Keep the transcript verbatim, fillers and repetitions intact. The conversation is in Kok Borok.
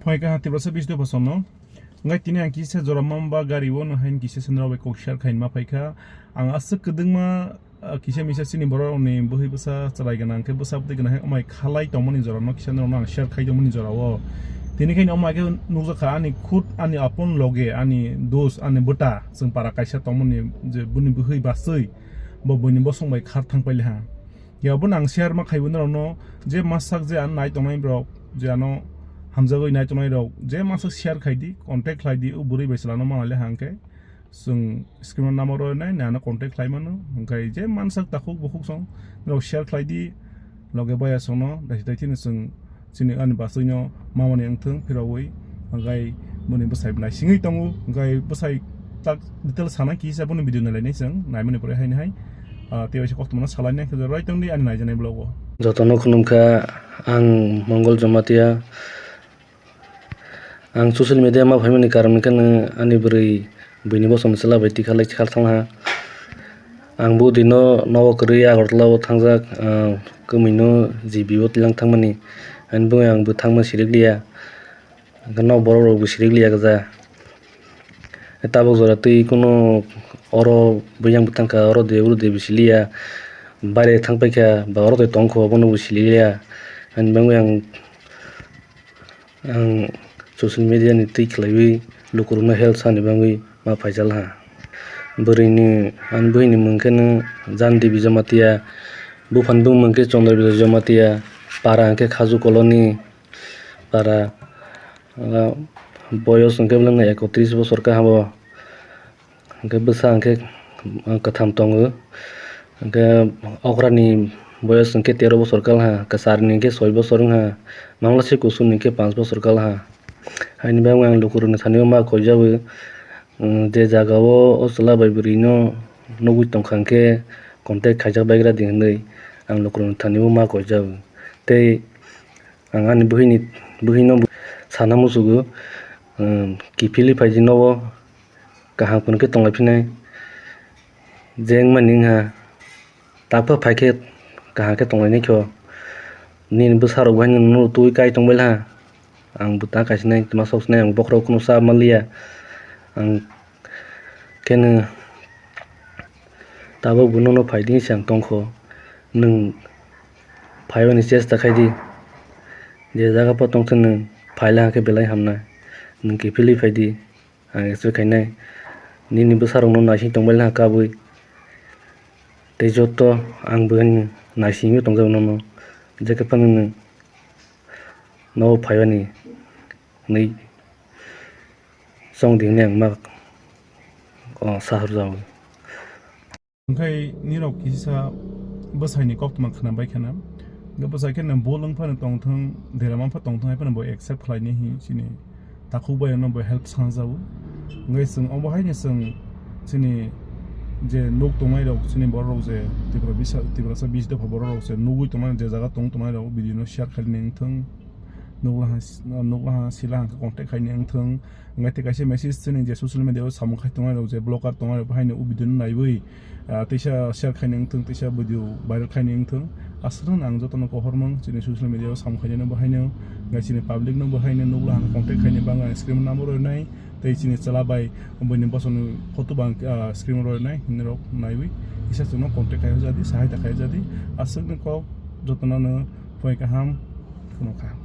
Mai kaha Tiprasa bis dopha somno. Ngai tini ang kisa jora mamba gari o no hain kisa sendra bai kok share khain ma phaikha. Ang aswk kwdwngma, ah, kisa misa chini borok ni bwhwi bwsa chwrai gana hwnkhe bwsa bwtwi gana hai omai khalai tongmani jora no kisa norok no ang share khai tongmani jora o. Tini khe omai khe nukjakha ani khud ani apon loge ani dos ani bwta chwng para kaisa tongmani je buni bwhwi baswi bo buini bosong bai khar thang pailiha. Ya, bo nang share ma khaibo norokno, je masak je ano nai tongnai borok, je ano hamjagwi nai tongnai rok, je masak share khai di, contact khlai di, o bwrwi bai chwla no ma le hang khe, chwng screen o number rw nai, nai ano contact khlai mano, hwnkhe je mansak takhuk bukhuk song, norok share khlai di, loge baya song no, daisi daisi no chwng chini ani bachwi no mamani wngthung phirawi, hwnkhe boni bwsai bo naisingwi tongo, hwnkhe bwsai tak detail sana kisa boni video nalainai chwng naimani pore haini hai, ah, tei waisa koktwmano salainai khe rwai tongdi ani naijaknai vlog o. Jotono khulumkha, ang Mongol Jamatia. Ang social media ma phaimani karon khe ani bwrwi buini bosongni chwla bai tikhalai khar thangha. Ang bo dino nogo kwrwi Agartala o thangjak, ah, kwmwino G B o twilang thangmani. Ani bagwi ang bo thangma sirik liya. Hwnkhe nok borok rok bo sirik liya gwja. Tabuk jora twi kunu oro buyang bo thangkha, oro de uro de bo siliya. Bare thang paikha ba oro de tongkho, bono bo siliya. Ani bagwi ang Ang social media ni twi khlaiwi lukurokno help sani bagwi ma phaijal ha. Bwrwini, ani bwrwini mung khe no Jan Devi Jamatia, buphani bumung khe Chandra Bijoy Jamatia, para hwnkhe Khaju Colony para, ah, boyos hwnkhe belai no ekotris bosor kaham o. Hwnkhe bwsa hwnkhe, ah, kwtham tongo. Hwnkhe okrani boyos hwnkhe tero bosor kal ha, kwcharni hwnkhe soi bosor wng ha, mangla se kusuni hwnkhe panch bosor kal ha. Haini bagwi ang lukurokni thani o ma koijago, um, je jaga o o chwla bai bwrwino nugwi tongkha hwnkhe contact khaijak baigra di hwnwi ang lukurokni thani o ma koijago. Tei ang ani bwhwini, bwhwino sana muchugo, um, kiphilwi phaidi nogo. Kaham kunu khe tonglai phinai. Je wngmani wngha, takphai phai khe kaham khe tonglainai kho. Nini bwsarok bo haino nono twi kai tongbailha. Ang bo ta kaisinai, tma soksinai, ang bokhorok kunu cha manliya. Ang kheno tabuk bo nono phai di se ang tongkho. Nwng phaibani chesta khaidi. Je jaga po tongthok nwng phaila hwnkhe belai hamnai. Nwng kiphilwi phaidi. Ang expect khainai, nini bwsarokno naising tongbailha kabwi. Tei joto ang bwkhani naisingwi tongjago nono. Jekhe phano nwng nogo phaibani hwnwi chongdi hwnwi ang ma, o, sahorjago. Hwnkhe nirok kisa bwsaini koktwma khna bai khna. Hwnkhe bwsai khe no bol wng phano tongthwng, derama pha tongthwng hai phano bo accept khlaini hi chini takhuk bai no bo help sangjao. Hwnkhe chwng obo haino chwng chini je nuk tongnai rok, chini borok rok je Tripura bisa, Tiprasa bis dopha borok rok je nugwi tongnai, je jaga tong tongnai rok video no share khlaini wngthwng. Nukla ha, nukla ha, sila ha khe contact khaini wngthwng. Hwnkhe tei kaisa message chini je social media o samung khai tongnai rok je blogger tongnai rok haino o video no naiwi, ah, teisa share khaini wngthwng, teisa video viral khaini wngthwng. Aswkno ang jotono kohormung chini social media o samung khainai no bo haino, hwnkhe chini public no bo haino nukla ha contact khaini bangla screen number rwnai, tei chini chwla bai buini bosongni photo bang, ah, screen rwnai hinwi rok naiwi kisa chwngno contact khai jadi, sahaita khai jadi. Aswkno kok jotono no phai kaham kheno kha.